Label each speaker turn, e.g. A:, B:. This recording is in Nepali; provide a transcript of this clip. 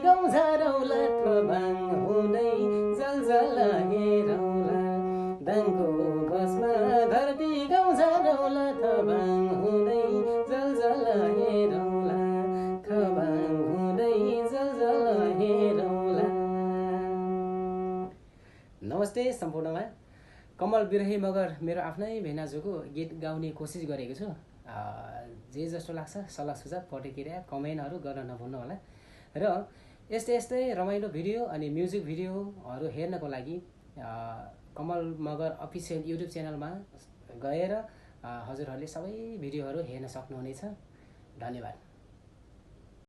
A: गाउँ झरौला थबाङ हुँदै जलजल हेरौला दाङको बसमा धरती गाउँ झरौला थबाङ हुँदै जलजल हेरौला थबाङ हुँदै जलजल हेरौला। नमस्ते सम्पूर्णमा। कमल बिरही मगर मेरो आफ्नै भेनाजुको गीत गाउने कोसिस गरेको छु। जे जस्तो लाग्छ सल्लाह सुझाव प्रतिक्रिया कमेन्टहरू गर्न नभुल्नु होला। र यस्तै रमाइलो भिडियो अनि म्युजिक भिडियोहरू हेर्नको लागि कमल मगर अफिसियल युट्युब च्यानलमा गएर हजुरहरूले सबै भिडियोहरू हेर्न सक्नुहुनेछ। धन्यवाद।